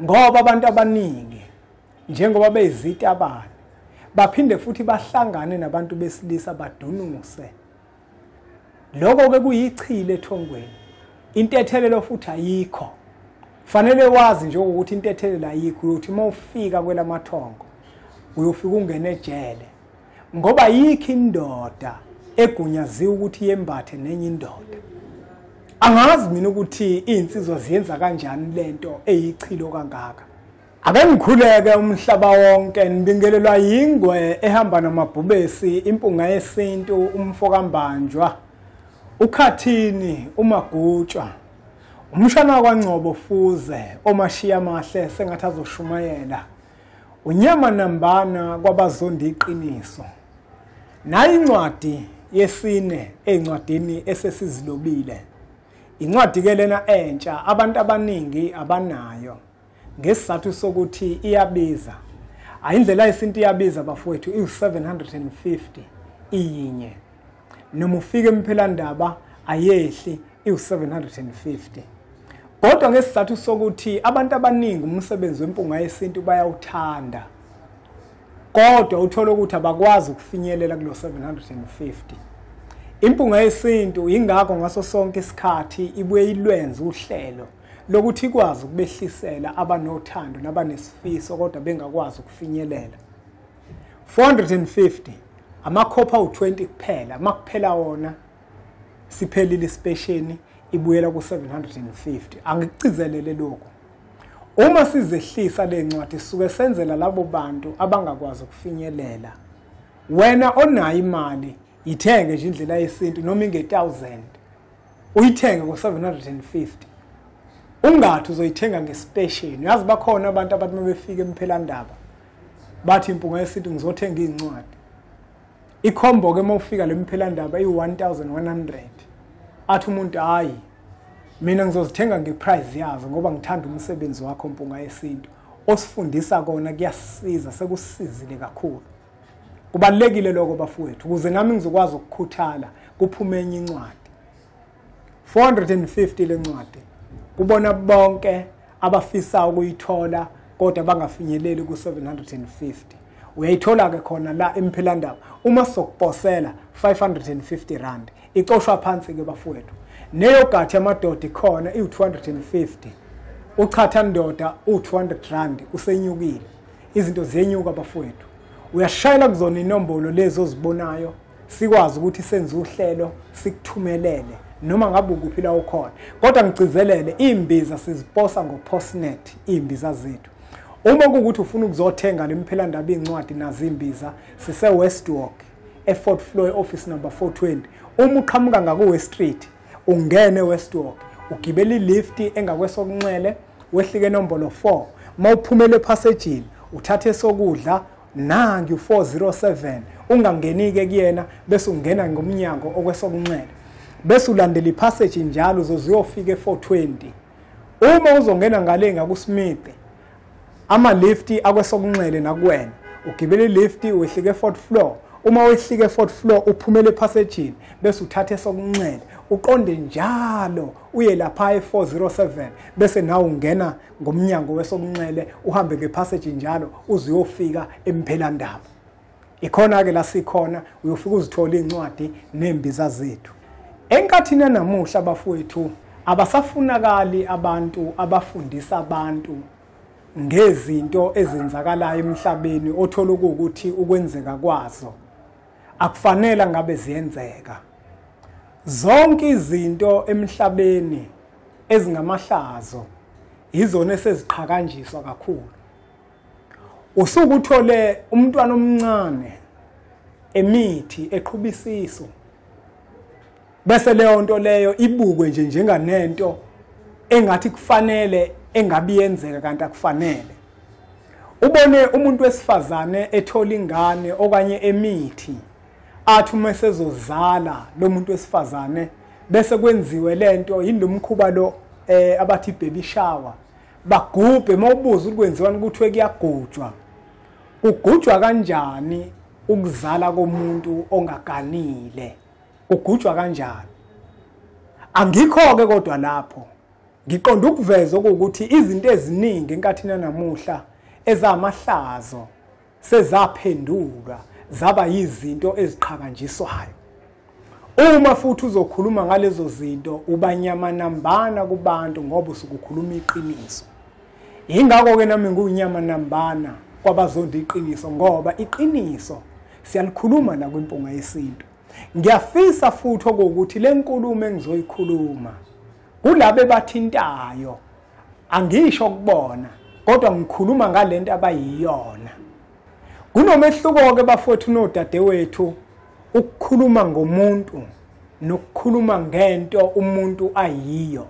Ngoba abantu abaningi njengoba beyizitabane baphinde futhi bahlangane nabantu besilisa badunuse. Lokho ke kuyichile ethongweni. Intethelelo futhi ayikho. Fanele wazi nje ukuthi intethelelo ayikho, uyothi uma ufika kwelamathongo uyofika ungene ejele. Ngoba yikho indoda egunyaziwe ukuthi yembathe nenye indoda. Angazi mina ukuthi izinsizwa ziyenza kanjani lento eyichilo kangaka. Ake ngikhuleke umhlaba wonke, nibingelelwa yingwe ehamba namabhubesi, impunga yesintu, umfokambanjwa, ukhathini, umagutshwa, umshana kwaNgcobo Fuze, omashiya amahle sengathi azoshumayela, unyama nambana kwabazondi iqiniso. Nayi incwadi yesine ezincwadini esesizilobile. Incwadi ke lena entsha abantu abaningi abanayo ngesizathu sokuthi iyabiza. Ayindlela yesintu iyabiza bafowethu, iwu-750 iyinye. Noma ufike emphelandaba ayehli, iwu-750. Kodwa ngesizathu sokuthi abantu abaningi umsebenzi wempunga yesintu bayawuthanda, kodwa uthola ukuthi abakwazi ukufinyelela kulo 750. Impunga yesintu ingakho ngaso sonke isikhathi ibuye ilwenze uhlelo lokuthi ikwazi ukubehlisela abanothando nabanesifiso kodwa bengakwazi ukufinyelela. 450 amakhopha u20 kuphela, makuphela wona siphelile isipesheni, ibuyela ku-750. Angikucizelele lokho. Uma sizehlisa le ncwadi suke senzela labo bantu abangakwazi ukufinyelela. Wena onayo imali ithenge nje indlela yesintu noma inge-1000, uyithenge ngo-750. Ungathi uzoyithenga ngesipesheni. Uyazi bakhona abantu abathi uma befika emphelandaba bathi impunga yesintu ngizothenga iy'ncwadi. Ikhombo ke uma ufika le mphelandaba iyi-1100. Athi umuntu hhayi, mina ngizozithenga ngeprice yazo ngoba ngithanda umsebenzi wakho mpunga yesintu. Osifundisa kona kuyasisiza, sekusisizile kakhulu. Kubalulekile lokho bafowethu, ukuze nami ngizokwazi ukukhuthala kuphume enye incwadi. 450 le ncwadi kubona bonke abafisa ukuyithola kodwa bangafinyeleli ku-750. Uyayithola ke khona la emphelandaba. Uma sokuposela 550 rand, icoshwa phansi ke bafowethu. Neyogathi yamadoda ikhona iwu-250. Uchatha ndoda u-200 rand, usenyukile. Izinto ziyenyuka bafowethu. Uyashayela kuzona inombolo lezo ozibonayo, sikwazi ukuthi senze uhlelo sikuthumelele noma ngabe ukuphi la ukhona. Kodwa ngigcizelele, imbiza siziposa ngoPostnet, imbiza zethu. Uma kuwukuthi ufuna ukuzothenga le mphelandaba incwadi nazi imbiza, sise Westwalk e-4th floor office number 420. Uma uqhamuka ngaku West Street ungene Westwalk, ugibela ilift engakwesokunxele, wehlike nombolo 4. Mawuphumele ephasejini uthathe sokudla nangi 407, ungangeni ke kuyena bese ungena ngomnyango okwesokunxele, bese ulandela ipassage njalo uzoze uyofika e-420. Uma uzongena ngale ngakuSmith, ama-lift akwesokunxele nakuwena, ugibela ilift wehlike e-4th floor. Uma wehlike e-4th floor uphumele ephasejini bese uthathe esokunxele uqonde njalo uye lapha e-407, bese nawe ungena ngomnyango wesokunxele uhambe ngepassage njalo uze uyofika emphelandaba. Ikhona ke la sikhona, uyofika uzithola incwadi nembiza zethu. Enkathini yanamuhla bafowethu abasafunakali abantu abafundisa abantu ngezinto ezenzakalayo emhlabeni othola ukuthi ukwenzeka kwazo akufanele ngabe ziyenzeka. Zonke izinto emhlabeni ezingamahlazo izona eseziqhakanjiswa kakhulu. Usuke uthole umntwana omncane emithi eqhuba isisu, bese leyo nto leyo ibukwe nje njenganento engathi kufanele engabe yenzeka kanti akufanele. Ubone umuntu wesifazane ethola ingane okanye emithi, athi uma esezozala lo muntu wesifazane bese kwenziwe lento yilomkhuba lo abathi baby shower, bagubhe. Mawubuza ukwenziwani kuthiwe kuyagujwa. Kugujwa kanjani ukuzala komuntu ongaganile? Kugujwa kanjani? Angikho ke kodwa lapho Ngiqonda ukuveza ukuthi izinto eziningi enkathini namuhla ezamahlazo sezaphenduka zaba yizinto eziqhakanjiswayo. Uma futhi uzokhuluma ngalezo zinto ubanyamanambana kubantu ngoba usukukhuluma iqiniso. Yingakho ke nami nguwunyamanambana kwabazonda iqiniso, ngoba iqiniso siyalikhuluma la kwiMpunga Yesintu. Ngiyafisa futhi ukuthi le nkulumo engizoyikhuluma kulabe bathintayo, angisho kubona kodwa ngikhuluma ngalento abayiyona. Kunomehluko ke bafowethu nodadewethu ukukhuluma ngomuntu nokukhuluma ngento umuntu ayiyo.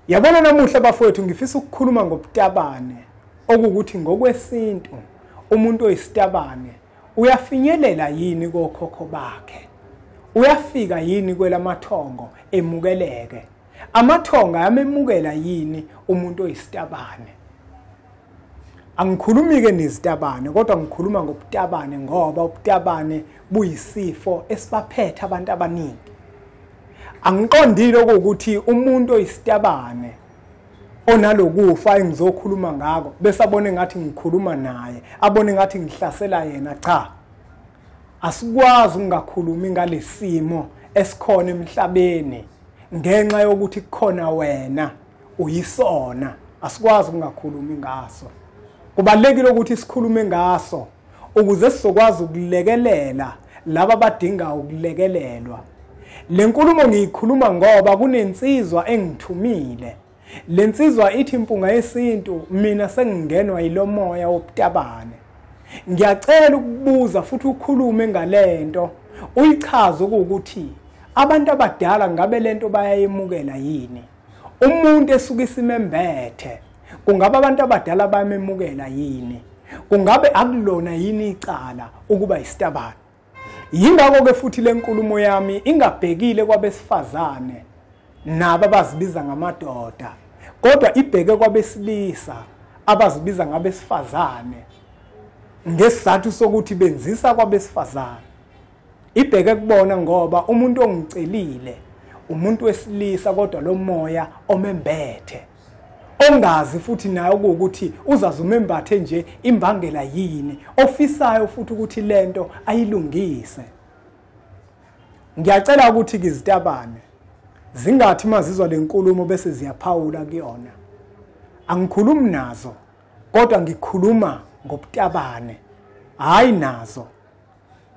Yabona namuhla bafowethu ngifisa ukukhuluma ngobutabane, okukuthi ngokwesintu umuntu oyisitabane uyafinyelela yini kokhokho bakhe? Uyafika yini kwelamathongo emukeleke? Amathongo ayamemukela yini umuntu oyisitabane? Angikhulumi ke nezitabane, kodwa ngikhuluma ngobutabane ngoba ubutabane buyisifo esibaphethe abantu abaningi. Angiqondile ukuthi umuntu oyisitabane onalokufa engizokhuluma ngako bese abone ngathi ngikhuluma naye, abone ngathi ngihlasela yena. Cha, asikwazi ukungakhulumi ngalesimo esikhona emhlabeni ngenxa yokuthi kukhona wena uyisona. Asikwazi ukungakhulumi ngaso. Kubalulekile ukuthi sikhulume ngaso ukuze sizokwazi ukulekelela laba abadinga ukulekelelwa. Le nkulumo ngiyikhuluma ngoba kunensizwa engithumile. Le nsizwa ithi, Mpunga Yesintu, mina sengingenwa yilomoya wobutabane. Ngiyacela ukubuza futhi ukhulume ngalento, uyichaze ukuthi abantu abadala ngabe lento bayayemukela yini? Umuntu esuke isimembethe, kungabe abantu abadala bayamemukela yini? Kungabe akulona yini icala ukuba isitabane? Yingakho ke futhi le nkulumo yami ingabhekile kwabesifazane nabo abazibiza ngamadoda, kodwa ibheke kwabesilisa abazibiza ngabesifazane ngesizathu sokuthi benzisa kwabesifazane. Ibheke kubona ngoba umuntu ongicelile umuntu wesilisa, kodwa lo moya omembethe ongazi futhi naye ukuthi uzazumembathe nje imbangela yini, ofisayo futhi ukuthi lento ayilungise. Ngiyacela ukuthi izitabane zingathi mazizwa lenkulumo bese ziyaphawula kuyona. Angikhulumi nazo, kodwa ngikhuluma ngobutabane, hayi nazo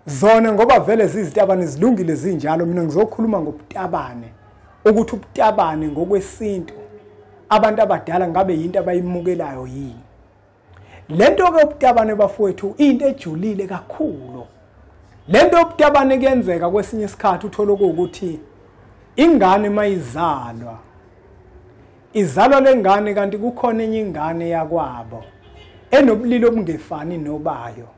zona ngoba vele zizitabane zilungile zinjalo. Mina ngizokhuluma ngobutabane, ukuthi ubutabane ngokwesintu abantu abadala ngabe yinto abayimukelayo yini. Lento ke ubutabane bafowethu into ejulile kakhulu. Lento yobutabane kuyenzeka kwesinye isikhathi uthole ukuthi ingane mayizalwa, izalwa lengane kanti kukhona enye ingane yakwabo enobulili obungefani nobayo.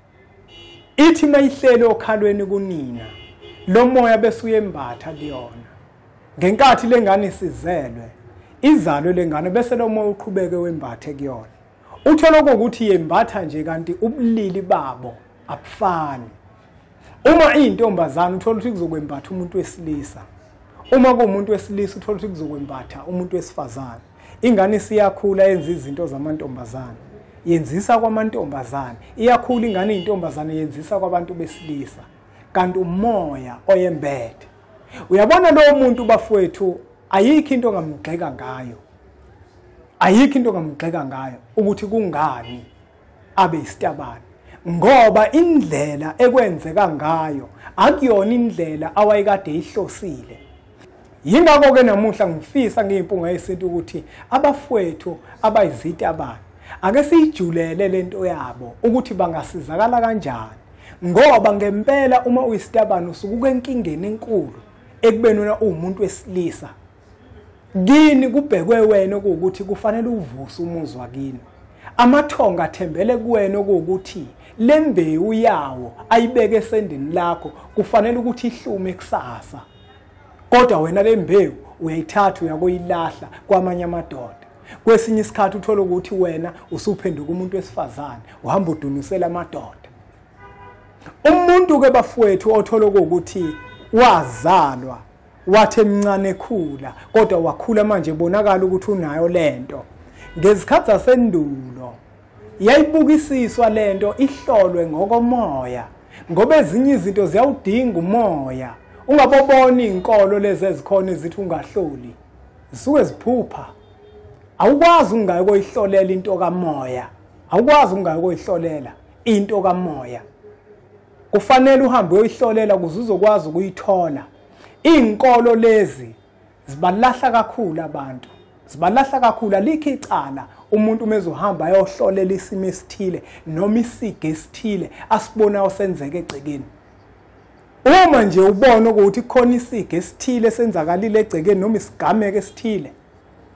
Ithi mayihlele okhalweni kunina, lo moya bese uyembatha kuyona. Ngenkathi lengane isizelwe, izalwe lengane bese lo moya uqhubeke wembathe kuyona. Uthola ukuthi yembatha nje kanti ubulili babo abufani. Uma iyintombazana uthola ukuthi kuzokwembatha umuntu wesilisa. Uma kuwumuntu wesilisa uthola ukuthi kuzokwembatha umuntu wesifazane. Ingane isiyakhula yenza izinto zamantombazane, yenzisa kwamantombazane. Iyakhula ingane iyintombazane yenzisa kwabantu besilisa, kanti umoya oyembethe. Uyabona lowo muntu bafowethu, ayikho into ongamgxeka ngayo, ayikho into ongamgxeka ngayo ukuthi kungani abe isitabane, ngoba indlela ekwenzeka ngayo akuyona indlela awayekade ihlosile. Yingakho ke namuhla ngifisa ngiyiMpunga Yesintu ukuthi abafowethu abayizitabane ake siyijulele lento yabo ukuthi bangasizakala kanjani, ngoba ngempela uma uyisitabane usuke enkingeni enkulu ekubeni wena uwumuntu wesilisa. Kini kubhekwe wena ukuthi kufanele uvuse umuzwa kini. Amathonga athembele kuwena ukuthi lembewu yawo ayibeke esendini lakho kufanele ukuthi ihlume kusasa, kodwa wena lembewu uyayithatha uyakuyilahla kwamanye amadoda. Kwesinye isikhathi uthola ukuthi wena usuphenduka umuntu wesifazane, uhamba udunusela amadoda. Umuntu ke bafowethu othola ukuthi wazalwa Wathi emncane ekhula, kodwa wakhula manje ebonakala ukuthi unayo lento. Ngezikhathi zasendulo yayibukisiswa lento, ihlolwe ngokomoya, ngoba ezinye izinto ziyawudinga umoya. Ungabobona izinkolo lezi ezikhona ezithi ungahloli, zisuke ziphupha. Awukwazi ungayi koyihlolela into kamoya, awukwazi ungayi koyihlolela into kamoya. Kufanele uhambe uyoyihlolela ukuze uzokwazi ukuyithola. Izinkolo lezi zibalahla kakhulu abantu, zibalahla kakhulu. Alikho icala umuntu uma ezohamba ayohlolela isimo esithile noma isiga esithile asibonayo senzeka egcekeni. Uma nje ubona ukuthi kukhona isiga esithile senzakalile egcekeni noma isigameko esithile,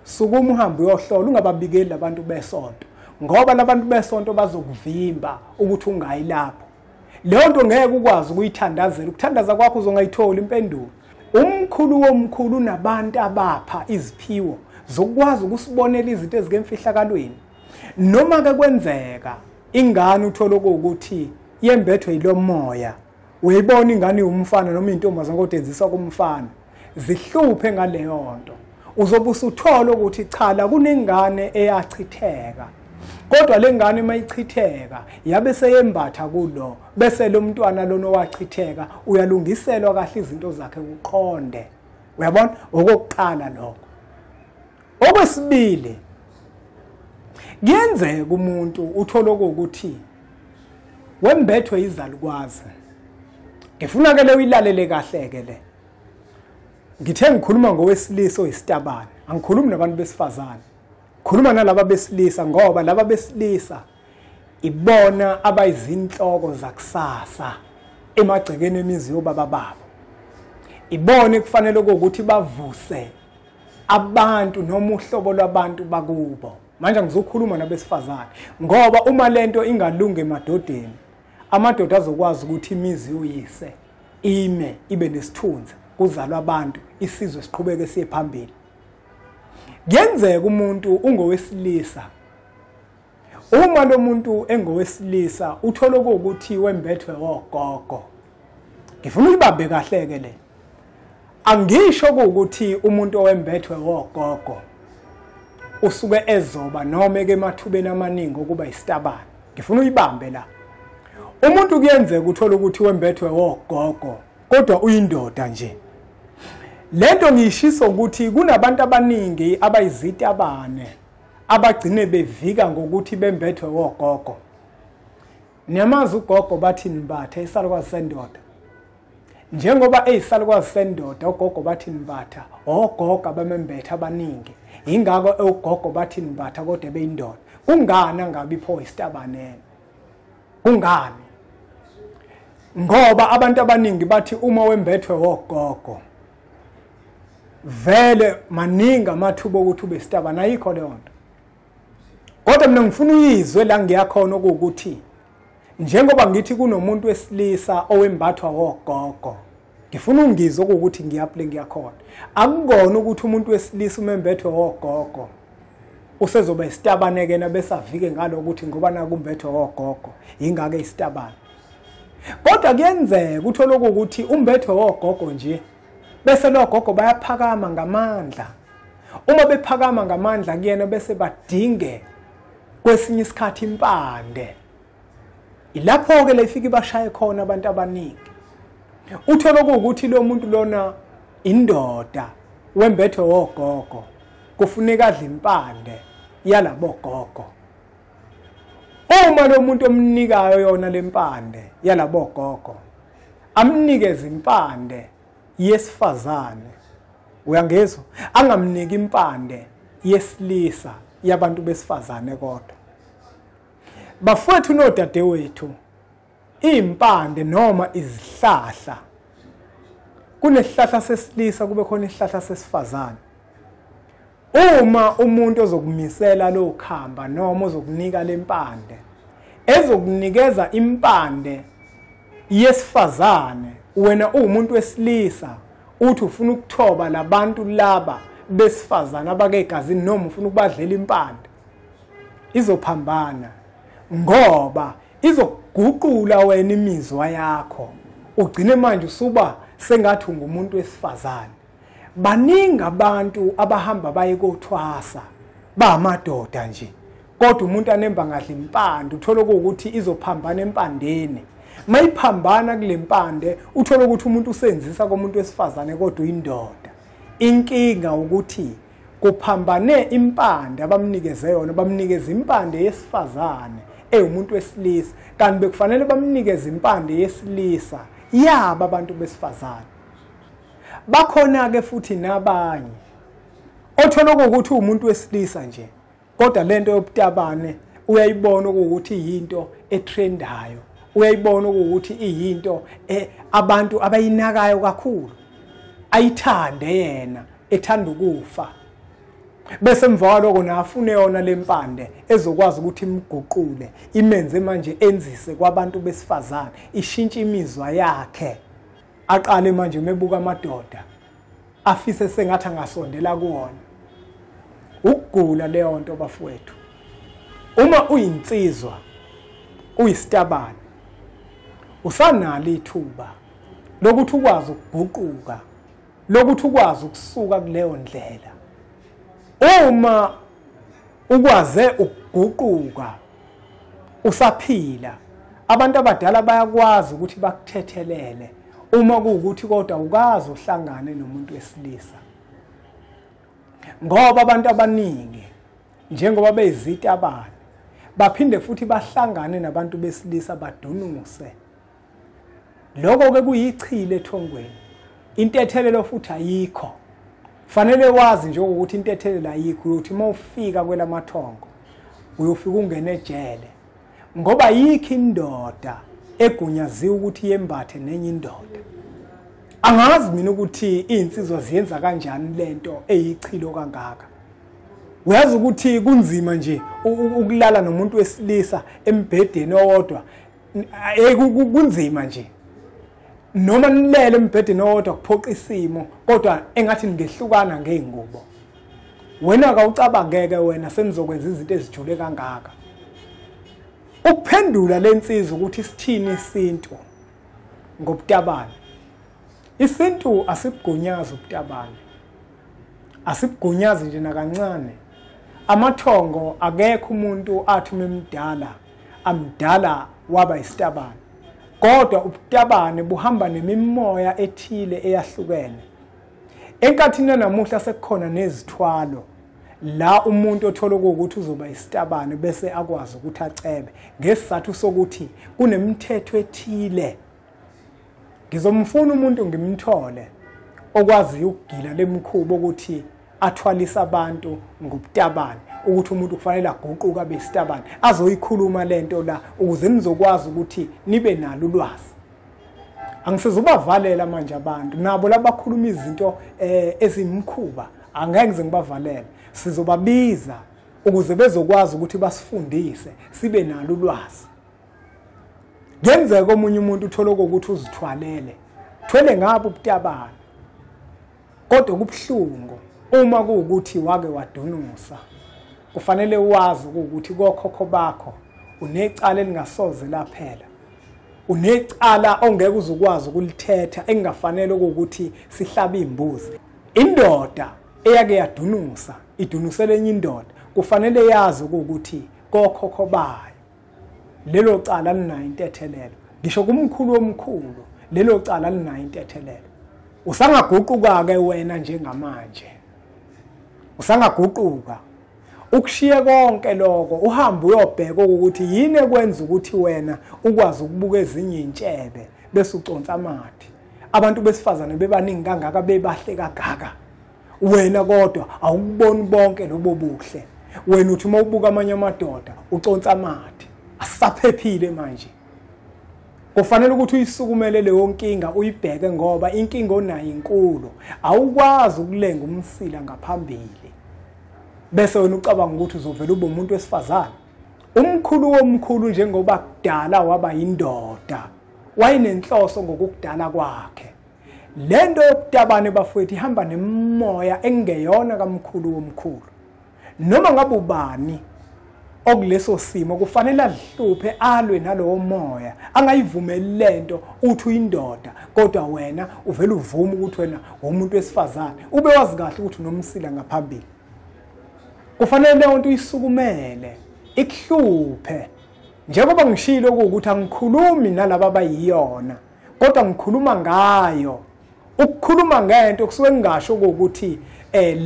sukuma uhambe uyohlola, ungababikeli labantu besonto, ngoba labantu besonto bazokuvimba ukuthi ungayi lapho. Leyo nto ngeke ukwazi ukuyithandazela, ukuthandaza kwakho uzongayitholi impendulo. Umkhulu womkhulu unabantu abapha iziphiwo zokwazi ukusibonela izinto ezikemfihlakalweni. Noma ke kwenzeka ingane uthola ukuthi yembethwe yilomoya, uyayibona ingane iwumfana noma intombazane kodwa enziswa kumfana, zihluphe ngaleyo nto. Uzobe usuthola ukuthi cha, la kunengane eyachitheka, kodwa lengane mayichitheka yabe seyembatha kulo, bese lo mntwana lona owachitheka uyalungiselwa kahle izinto zakhe kuqonde. Uyabona, okokuqala lokho. Okwesibili, kuyenzeka umuntu uthola ukuthi wembethwe izalukwazi. Ngifuna ke le uyilalele kahle ke le. Ngithe ngikhuluma ngowesilisa oyisitabane, angikhulumi nabantu besifazane. Khuluma nalaba besilisa, ngoba laba besilisa ibona abayizinhloko zakusasa emagcekeni emizi yobaba babo. Ibona kufanele ukuthi bavuse abantu noma uhlobo lwabantu bakubo. Manje ngizokhuluma nabesifazane, ngoba uma lento ingalungi emadodeni, amadoda azokwazi ukuthi imizi yoyise ime ibe nesithunzi, kuzalwa abantu, isizwe siqhubeke siye phambili. Kuyenzeka umuntu ungowesilisa, uma lo muntu engowesilisa uthola ukuthi wembethwe ogogo. Ngifuna uyibambe kahle ke le. Angisho ukuthi umuntu owembethwe ogogo usuke ezoba noma ke emathubeni amaningi okuba isitabane. Ngifuna uyibambe la. Umuntu kuyenzeka uthola ukuthi wembethwe ogogo kodwa uyindoda nje. Lento ngiyishiso ukuthi kunabantu abaningi abayizitabane abagcine bevika ngokuthi bembethwe ogogo. Niyamazi ugogo bathini mbatha, isalukwazi sendoda. Njengoba eyisalukwazi sendoda ugogo bathini mbatha, ogogo abamembethe abaningi. Ingakho ugogo bathini mbatha kodwa beyindoda. Kungani angabi pho isitabane? Kungani? Ngoba abantu abaningi bathi uma wembethwe ogogo vele maningi amathuba okuthi ube isitabane. Ayikho leyo nto. Kodwa mina ngifuna uyizwe la ngiyakhona ukuthi njengoba ngithi kunomuntu wesilisa owembathwa ogogo, ngifuna ungizwe ukuthi ngiyaphile ngiyakhona. Akukona ukuthi umuntu wesilisa umembethwe ogogo usezoba isitabane kena bese avike ngalokuthi ngoba nakumbethwe ogogo ingake isitabane. Kodwa kuyenzeka uthola ukuthi umbethwe ogogo nje bese lo gogo bayaphakama ngamandla. Uma bephakama ngamandla kuyena bese badinge kwesinye isikhathi impande. Ilapho ke lefika ibashaye khona abantu abaningi. Uthola ukuthi lo muntu lona indoda wembethwe ogogo, kufuneka adle impande yalabo gogo. Uma lo muntu omnikayo yona lempande yalabo gogo amnikeze impande yesifazane, uyangezwa, angamniki impande yesilisa yabantu besifazane. Kodwa bafowethu nodadewethu, impande noma izihlahla, kunesihlahla sesilisa kube khona isihlahla sesifazane. Uma umuntu ozokumisela lo khamba noma ozokunika lempande, ezokunikeza impande yesifazane, wena uwumuntu wesilisa uthi ufuna ukuthoba labantu laba besifazane abake egazini noma ufuna ukubadlela impande, izophambana, ngoba izokuguqula wena imizwa yakho, ugcine manje usuba sengathi ungumuntu wesifazane. Baningi abantu abahamba baye kothwasa bamadoda nje, kodwa umuntu anemba ngadla impande, uthola ukuthi izophambana empandeni. Mayiphambana kule mpande uthola ukuthi umuntu usenzisa komuntu wesifazane kodwa uyindoda. Inkinga ukuthi kuphambane impande abamnikeze yona, bamnikeza impande yesifazane ewumuntu wesilisa, kanti bekufanele bamnikeze impande yesilisa yaba abantu besifazane. Bakhona ke futhi nabanye othola ukuthi umuntu wesilisa nje, kodwa lento yobutabane uyayibona ukuthi iyinto etrendayo, uyayibona ukuthi iyinto abantu abayinakayo kakhulu, ayithande yena, ethanda ukufa. Bese emva kwaloko nafune yona lempande ezokwazi ukuthi imguqule, imenze manje enzise kwabantu besifazane, ishintshe imizwa yakhe. Aqale manje mebuka amadoda afise sengathi angasondela kuwona. Ukugula leyo nto bafowethu. Uma uyinsizwa uyisitabane, usanalo ithuba lokuthi ukwazi ukuguquka, lokuthi ukwazi ukusuka kuleyo ndlela. Uma ukwaze ukuguquka usaphila, abantu abadala bayakwazi ukuthi bakuthethelele uma kuwukuthi kodwa ukazi uhlangane nomuntu wesilisa. Ngoba abantu abaningi njengoba beyizitabane baphinde futhi bahlangane nabantu besilisa badunuse. Lokho ke kuyichile ethongweni. Intethelelo futhi ayikho. Fanele wazi nje ukuthi intethelelo ayikho, uyothi uma ufika kwelamathongo uyofika ungene ejele, ngoba yikho indoda egunyaziwe ukuthi yembathe nenye indoda. Angazi mina ukuthi izinsizwa ziyenza kanjani lento eyichilo kangaka. Uyazi ukuthi kunzima nje ukulala nomuntu wesilisa embhedeni owodwa, kunzima nje. Noma nilele embhedeni owodwa kuphoqa isimo, kodwa engathi ningehlukana ngey'ngubo. Wena kawucabangeke wena senizokwenza izinto ezijule kangaka. Ukuphendula lensizwa ukuthi sithini isintu ngobutabane. Isintu asibugunyazi ubutabane, asibugunyazi nje nakancane. Amathongo akekho umuntu athi umemdala amdala waba isitabane, kodwa ubutabane buhamba nemimoya ethile eyahlukene. Enkathini namuhla sekukhona nezithwalo la umuntu othola ukuthi uzoba isitabane bese akwazi ukuthi acebe, ngesizathu sokuthi kunemithetho ethile. Ngizomfuna umuntu ngimthole okwaziyo ukugila lemkhuba ukuthi athwalisa abantu ngobutabane, ukuthi umuntu kufanele aguquke abe isitabane, azoyikhuluma lento la ukuze nizokwazi ukuthi nibe nalo ulwazi. Angisizubavalela manje abantu nabo labakhuluma izinto ezimkhuba, angeke ngize ngibavalele. Sizobabiza ukuze bezokwazi ukuthi basifundise sibe nalo ulwazi. Kuyenzeka omunye umuntu uthola ukuthi uzithwalele, thwele ngapha ubutabane, kodwa kubuhlungu uma kuwukuthi wake wadunusa. Kufanele wazi ukuthi kokhokho bakho unecala elingasoze laphela, unecala ongeke uzukwazi ukulithetha, engafanele ukuthi sihlabe imbuzi. Indoda eyake yadunusa idunusele enye indoda, kufanele yazi ukuthi kokhokho bayo lelo cala linayo intethelelo. Ngisho kumkhulu omkhulu lelo cala linayo intethelelo. Usangaguquka ke wena njengamanje, usangaguquka ukushiye konke lokho, uhambe uyobheka ukuthi yini ekwenza ukuthi wena ukwazi ukubuka ezinye intshebe bese uconsa amathe. Abantu besifazane bebaningi kangaka, bebahle kangaka, wena kodwa awukuboni bonke lobo buhle. Wena uthi uma ubuka amanye amadoda uconsa amathe. Asaphephile manje. Kufanele ukuthi uyisukumele leyo nkinga uyibheke, ngoba inkinga onayo inkulu. Awukwazi ukulenga umsila ngaphambili bese wena ucabanga ukuthi uzovela ube umuntu wesifazane. Umkhulu womkhulu njengoba kudala waba indoda, wayenenhloso ngokukudala kwakhe. Lento yobutabane bafowethu ihamba nemimoya engeyona kamkhulu womkhulu. Noma ngabe ubani okuleso simo kufanele azihluphe, alwe nalowo moya, angayivumeli lento. Uthi uyindoda kodwa wena uvela uvuma ukuthi wena umuntu wesifazane, ube wazi kahle ukuthi unomsila ngaphambili. Kufanele leyo nto uyisukumele, ikuhluphe. Njengoba ngishilo ukuthi angikhulumi nalaba abayiyona, kodwa ngikhuluma ngayo. Ukukhuluma ngento kusuke ngingasho ukuthi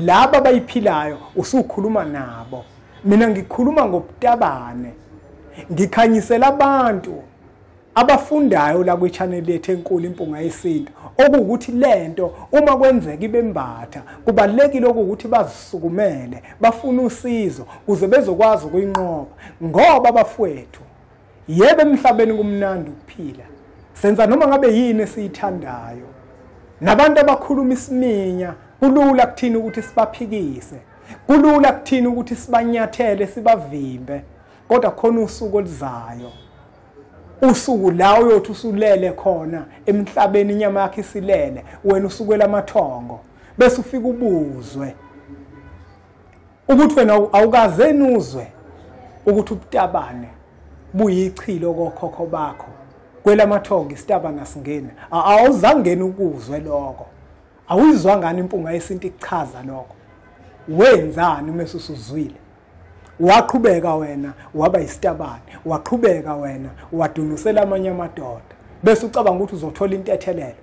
laba abayiphilayo usukhuluma nabo. Mina ngikhuluma ngobutabane, ngikhanyisela abantu abafundayo la kwi-channel yethu enkulu Impunga Yesintu, okuwukuthi lento uma kwenzeka ibembatha kubalulekile ukuthi bazisukumele, bafune usizo ukuze bezokwazi ukuyinqoba. Ngoba bafowethu, yebo emhlabeni kumnandi ukuphila, senza noma ngabe yini esiyithandayo. Nabantu abakhuluma isiminya kulula kuthina ukuthi sibaphikise, kulula kuthina ukuthi sibanyathele, sibavimbe, kodwa khona usuku oluzayo, usuku la uyothi usulele khona emhlabeni, inyama yakho isilele, wena usukela amathongo, bese ufika ubuzwe ukuthi wena awukaze nuzwe ukuthi ubutabane buyichilo kokhokho bakho. Kwelamathongo isitabane asingeni, awuzangeni ukuzwe lokho, awuyizwa ngani Impunga Yesintu ichaza lokho? Wenzani uma usuzwile? Waqhubeka wena waba isitabane, waqhubeka wena wadunusela amanye amadoda, bese ucabanga ukuthi uzothola intethelelo.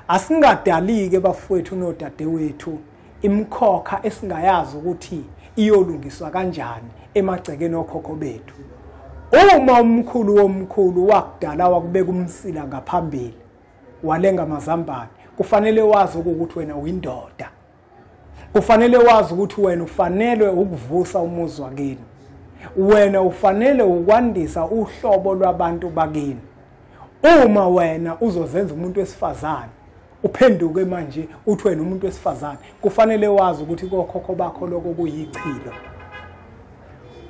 Asingadalike bafowethu nodadewethu imikhokha esingayazi ukuthi iyolungiswa kanjani emagcekeni okhokho bethu. Uma umkhulu womkhulu wakudala wakubeka umsila ngaphambili walenga amazambane, kufanele wazi ukuthi wena uyindoda. Kufanele wazi ukuthi wena ufanele ukuvusa umuzi wakini, wena ufanele ukwandisa uhlobo lwabantu bakini. Uma wena uzozenza umuntu wesifazane, uphenduke manje uthi wena umuntu wesifazane, kufanele wazi ukuthi kokhokho bakho lokho kuyichilo.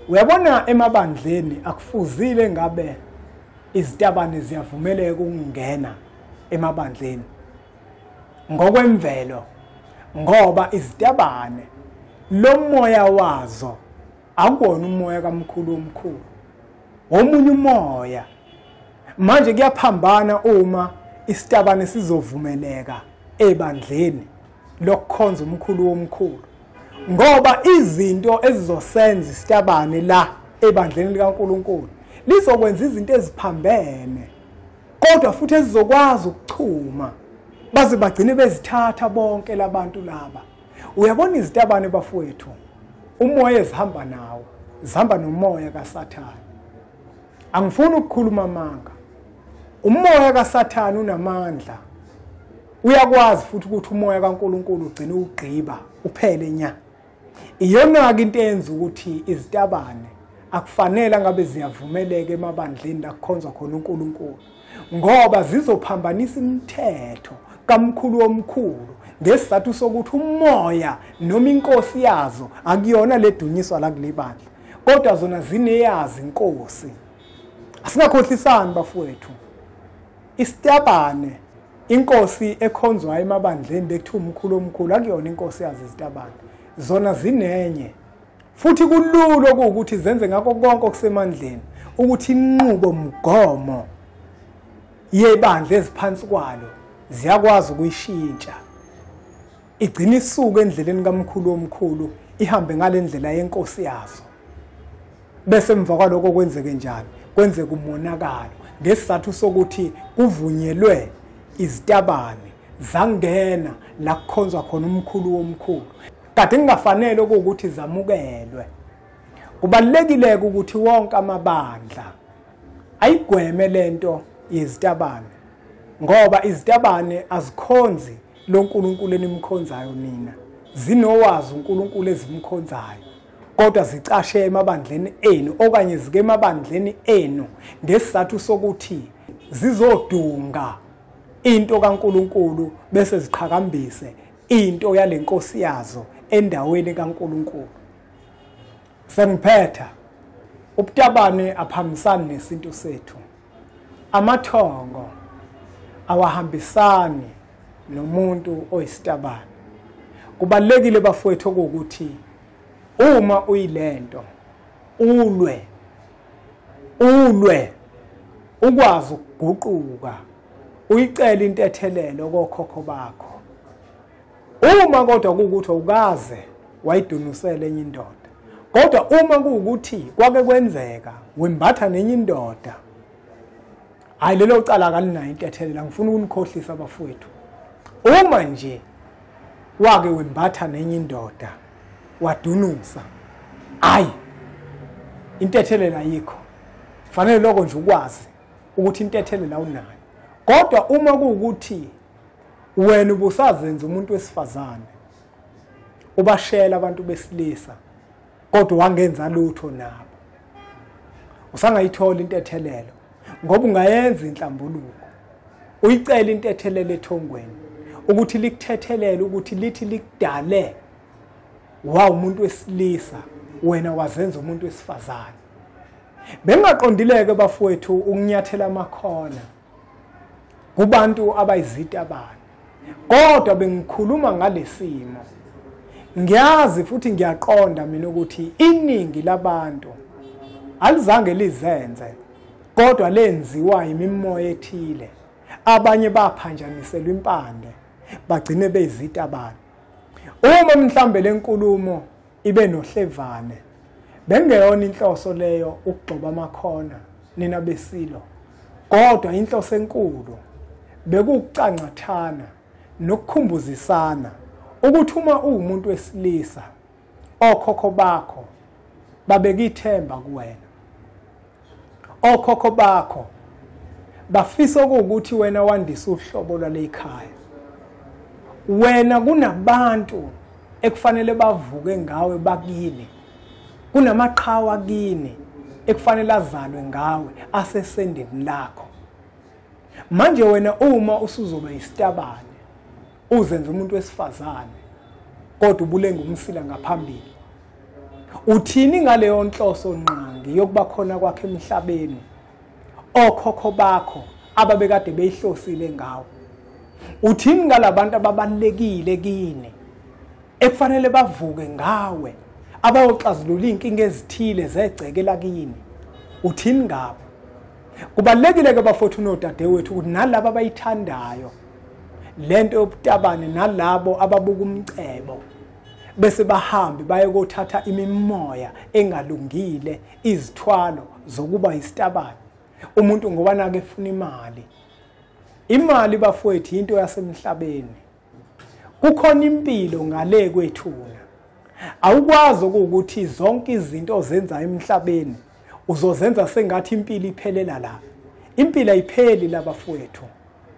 Uyabona emabandleni akufuzile ngabe izitabane ziyavumeleka ukungena emabandleni ngokwemvelo, ngoba izitabane lo moya wazo akuwona umoya kamkhulu omkhulu, omunye umoya. Manje kuyaphambana uma isitabane sizovumeleka ebandleni lokukhonza umkhulu womkhulu, ngoba izinto ezizosenza isitabane la ebandleni likaNkulunkulu lizokwenza izinto eziphambene, kodwa futhi ezizokwazi ukuchuma baze bagcine bezithatha bonke labantu laba. Uyabona izitabane bafowethu, umoya ezihamba nawo zihamba nomoya kaSathane. Angifuni ukukhuluma amanga, umoya kaSathane unamandla, uyakwazi futhi ukuthi umoya kaNkulunkulu ugcine ugqiba uphele nya. Iyona-ke into eyenza ukuthi izitabane akufanele ngabe ziyavumeleka emabandleni la kukhonzwa khona uNkulunkulu, ngoba zizophambanisa imithetho kamkhulu omkhulu ngesizathu sokuthi umoya noma inkosi yazo akuyona ledunyiswa la kulebandla, kodwa zona zineyazi inkosi. Asingakhohlisani bafowethu, isitabane inkosi ekhonzwayo emabandleni bekuthiwa umkhulu omkhulu akuyona inkosi yazo izitabane, zona zinenye. Futhi kulula ukuthi zenze ngakho konke okusemandleni ukuthi inqubo mgomo yebandla eziphansi kwalo ziyakwazi ukuyishintsha, igcina isuke endleleni kamkhulu omkhulu ihambe ngalendlela yenkosi yazo. Bese emva kwaloko kwenzeke njani? Kwenzeka umonakalo ngesizathu sokuthi kuvunyelwe izitabane zangena la kukhonzwa khona umkhulu womkhulu, kade kungafanele ukuthi zamukelwe. Kubalulekile ukuthi wonke amabandla ayigweme lento yezitabane, ngoba izitabane azikhonzi lo nkulunkulu enimkhonzayo nina, zinowazi uNkulunkulu ezimkhonzayo, kodwa zicashe emabandleni enu okanye zike emabandleni enu ngesizathu sokuthi zizodunga into kaNkulunkulu bese ziqhakambise into yalenkosi yazo endaweni kaNkulunkulu. Sengiphetha, ubutabane aphambisani nesintu sethu, amathongo awahambisani nomuntu oyisitabane. Kubalulekile bafowethu ukuthi uma uyilento ulwe Ulwe ukwazi ukuguquka, uyicela intethelelo kokhokho bakho. Uma kodwa kuwukuthi awukaze wayidunusela enye indoda, kodwa uma kuwukuthi kwake kwenzeka wembatha nenye indoda, hayi lelo cala akalinayo intethelelo. Ngifuna ukunikhohlisa bafowethu, uma nje wake wembatha nenye indoda wadunusa, hayi intethelelo ayikho. Fanele lokho nje ukwazi ukuthi intethelelo awunayo. Kodwa uma kuwukuthi wena ubusazenza umuntu wesifazane, ubashela abantu besilisa kodwa wangenza lutho nabo, usangayithola intethelelo, ngoba ungayenza inhlambuluko, uyicela intethelelo ethongweni ukuthi likuthethelele, ukuthi lithi likudale wa umuntu wesilisa, wena wazenza umuntu wesifazane. Bengaqondileke bafowethu ukunyathela amakhona kubantu abayizitabane, kodwa bengikhuluma ngalesimo. Ngiyazi futhi ngiyaqonda mina ukuthi iningi labantu alizange lizenze, kodwa lenziwa imimoya ethile. Abanye baphanjaniselwa impande bagcine beyizitabane. Uma mhlambe lenkulumo ibe nohlevane, bengeyona inhloso leyo ukugxoba amakhona nina besilo, kodwa inhloso enkulu bekukucancathana nokukhumbuzisana ukuthi uma uwumuntu wesilisa, okhokho bakho babeka ithemba kuwena, okhokho bakho bafisa ukuthi wena wandise uhlobo lwalekhaya. Wena kunabantu ekufanele bavuke ngawe bakini, kunamaqhawe kini ekufanele azalwe ngawe asesendeni lakho. Manje wena uma usuzoba isitabane, uzenze umuntu wesifazane kodwa ubulenga umsila ngaphambili, uthini ngaleyo nhloso nqangi yokuba khona kwakhe emhlabeni okhokho bakho ababekade beyihlosile ngawe? Uthini ngalabantu ababalekile kini ekufanele bavuke ngawe, abayoxazulula inkinga ezithile zegceke lakini? Uthini ngabo? Kubalekile ke bafowethu nodadewethu ukuthi nalabo abayithandayo lento yobutabane, nalabo ababuka umcebo bese bahambe baye kothatha imimoya engalungile, izithwalo zokuba isitabane. Umuntu ngoba nake efuna imali, imali bafowethu into yasemhlabeni. Kukhona impilo ngale kwethuna. Awukwazi ukuthi zonke izinto ozenza emhlabeni uzozenza sengathi impilo iphelela la. Impilo ayipheli la bafowethu,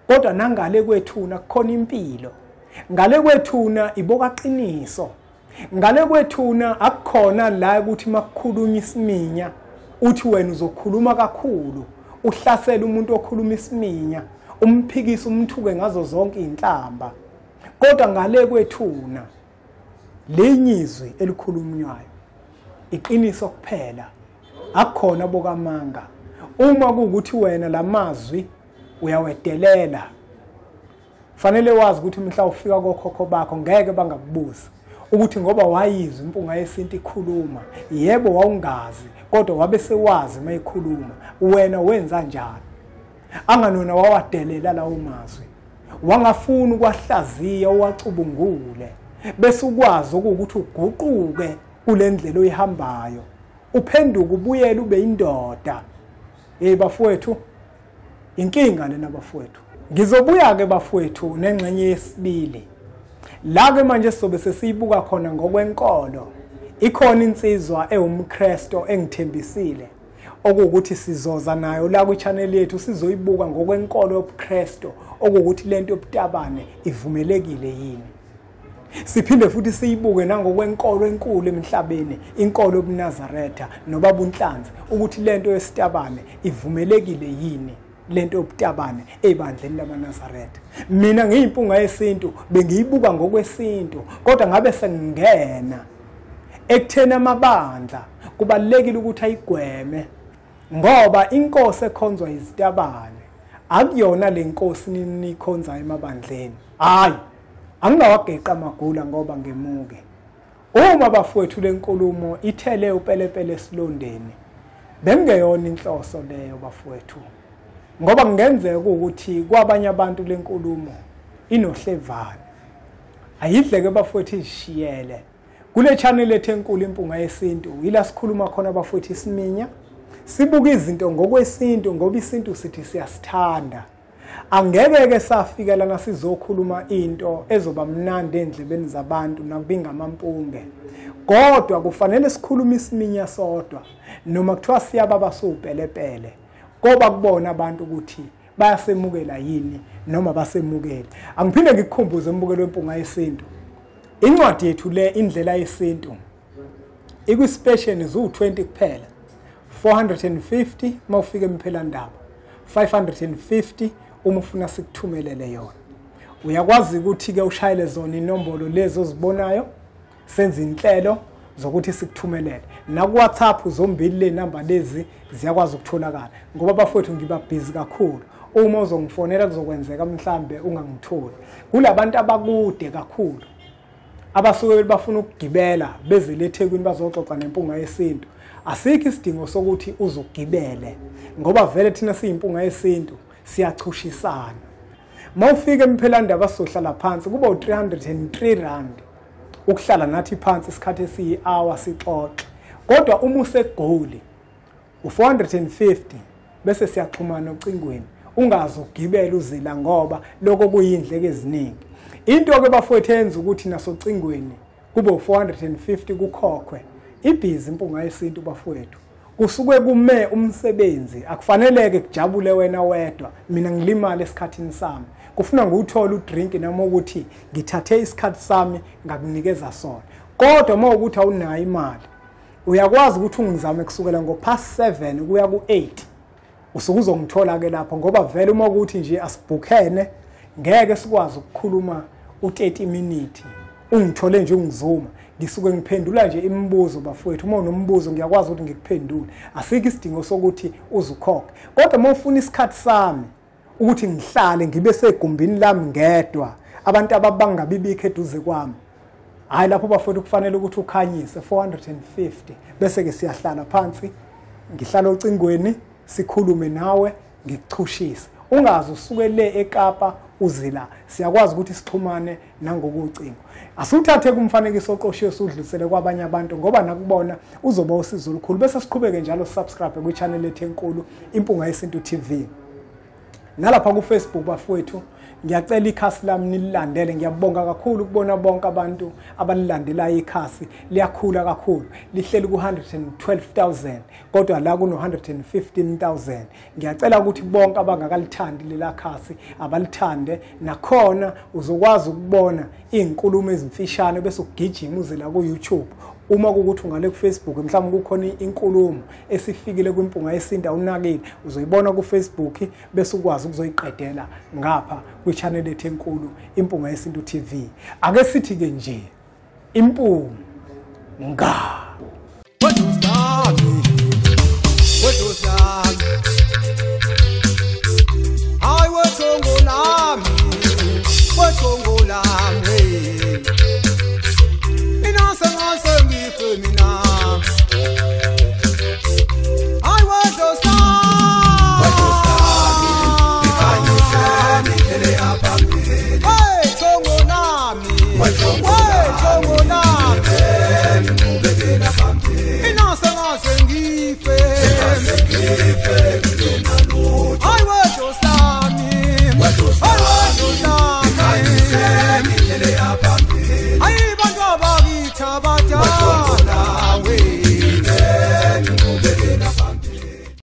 kodwa nangale kwethuna kukhona impilo. Ngale kwethuna iboka qiniso. Ngale kwethuna akukhona la ukuthi makukhulunywa isiminya uthi wena uzokhuluma kakhulu, uhlasela umuntu okhuluma isiminya, umphikise, umthuke ngazo zonke inhlamba. Kodwa ngale kwethuna lenyizwi elikhulunywayo iqiniso kuphela, akukhona bokamanga. Uma kuwukuthi wena lamazwi uyawedelela, fanele wazi ukuthi mhla ufika kokhokho bakho ngeke bangakubuzi ukuthi ngoba wayizwa impunga yesintu ikhuluma, yebo wawungazi kodwa wabe sewazi mayikhuluma, wena wenza njani? Anganona wawadelela lawo mazwi, wangafuna ukwahlaziya uwacubungule, bese ukwazi ukuthi uguquke kule ndlela oyihambayo, uphenduke ubuyele ube indoda. Hey bafowethu, inkinga lena bafowethu. Ngizobuya ke bafowethu nengxenye yesibili la ke manje sizobe sesiyibuka khona ngokwenkolo. Ikhona insizwa ewumKristo engithembisile okuwukuthi sizoza nayo la kwi-channel yethu, sizoyibuka ngokwenkolo yobuKristo, okuwukuthi lento yobutabane ivumelekile yini. Siphinde futhi siyibuke nangokwenkolo enkulu emhlabeni, inkolo yobuNazaretha nobabunhlanzi, ukuthi lento yesitabane ivumelekile yini, lento yobutabane ebandleni lamaNazaretha. Mina ngiyimpunga yesintu bengiyibuka ngokwesintu, kodwa ngabe sengingena ekutheni amabandla kubalekile ukuthi ayigweme, ngoba inkosi ekhonzwa izitabane akuyona lenkosi nikhonza emabandleni. Hayi, angingawageqa amagula ngoba ngemuke. Uma bafowethu lenkulumo ithele upelepele esilondeni, Bengeyona inhloso leyo bafowethu, ngoba kungenzeka ukuthi kwabanye abantu lenkulumo inohlevana. Ayidleke bafowethu, izishiyele kule channel ethu enkulu Impunga Yesintu. Yila sikhuluma khona bafowethu isiminya, sibuka izinto ngokwesintu, ngoba isintu sithi siyasithanda. Angeke ke safika lana sizokhuluma into ezoba mnandi endlebeni zabantu nakubingamampunge, kodwa kufanele sikhulume isiminya sodwa, noma kuthiwa siyababa siwupelepele, koba kubona abantu ukuthi bayasemukela yini noma basemukele. Angiphinde ngikukhumbuze embukelo weMpunga Yesintu, incwadi yethu le Indlela Yesintu ikwi-special zu-20 kuphela, 450 mawufika emphelandaba, 550 uma ufuna sikuthumelele yona. Uyakwazi ukuthi ke ushayele zona inombolo lezo ozibonayo, senze inhlelo zokuthi sikuthumelele. Naku WhatsApp zombili le namba lezi ziyakwazi ukutholakala, ngoba bafowethu ngiba busy kakhulu. Uma uzongifonela kuzokwenzeka mhlambe ungangitholi. Kulabantu abakude kakhulu abasuke bafuna ukugibela beze le eThekwini bazoxoxa neMpunga Yesintu, asikho isidingo sokuthi uzogibele, ngoba vele thina siyiMpunga Yesintu siyachushisana. Mawufika emphelandaba sizohlala phansi, kuba u303 rand ukuhlala nathi phansi isikhathi esiyi-hour sixoxe. Kodwa uma useGoli u450, bese siyaxhumana ocingweni, ungaze ugibele uzila, ngoba lokho kuyindleko eziningi. Into ke bafowethu yenza ukuthi nasocingweni kube u450 kukhokhwe, ibhizi Impunga Yesintu bafowethu. Kusuke kume umsebenzi, akufaneleke kujabule wena wedwa, mina ngilimale esikhathini sami. Kufuna ngiwuthole udrink noma ukuthi ngithathe isikhathi sami ngakunikeza sona. Kodwa uma ukuthi awunayo imali, uyakwazi ukuthi ungizame kusukela ngo-7:30 kuya ku-8, usuke uzongithola ke lapho, ngoba vele uma ukuthi nje asibhukhene ngeke sikwazi ukukhuluma u30 minutes. Ungithole nje ungizuma, ngisuke ngiphendula nje imibuzo bafowethu. Uma unombuzo ngiyakwazi ukuthi ngikuphendule, asikho isidingo sokuthi uzukhokhe. Kodwa uma ufuna isikhathi sami ukuthi ngihlale ngibe segumbini lami ngedwa, abantu ababangabibikho eduze kwami, hayi lapho bafowethu kufanele ukuthi ukhanyise 450, bese ke siyahlala phansi, ngihlala ocingweni sikhulume nawe, ngikuchushise. Ungaze usuke le eKapa uzila, siyakwazi ukuthi sixhumane nangokucingo. Asiwuthathe kumfanekiso oqoshiwe sudlulisele kwabanye abantu, ngoba nakubona uzoba usizo olukhulu. Bese siqhubeke njalo, subscribe kwi-channel ethu enkulu Impunga Yesintu TV. Nalapha ku Facebook bafowethu, ngiyacela ikhasi lami nililandele. Ngiyabonga kakhulu ukubona bonke abantu abalilandelayo ikhasi, liyakhula kakhulu, lihleli ku-112,000 kodwa la kuno-115,000. Ngiyacela ukuthi bonke abangakalithandi lela khasi abalithande. Nakhona uzokwazi ukubona iy'nkulumo ezimfishane bese ugijima uze la ku-YouTube. Uma kuwukuthi ungale ku-Facebook mhlawumbe kukhona inkulumo esifikile kwiMpunga Yesintu awunakile, uzoyibona ku-Facebook bese ukwazi ukuzoyiqedela ngapha kwi-channel ethu enkulu Impunga Yesintu TV. Ake sithi ke nje impunga.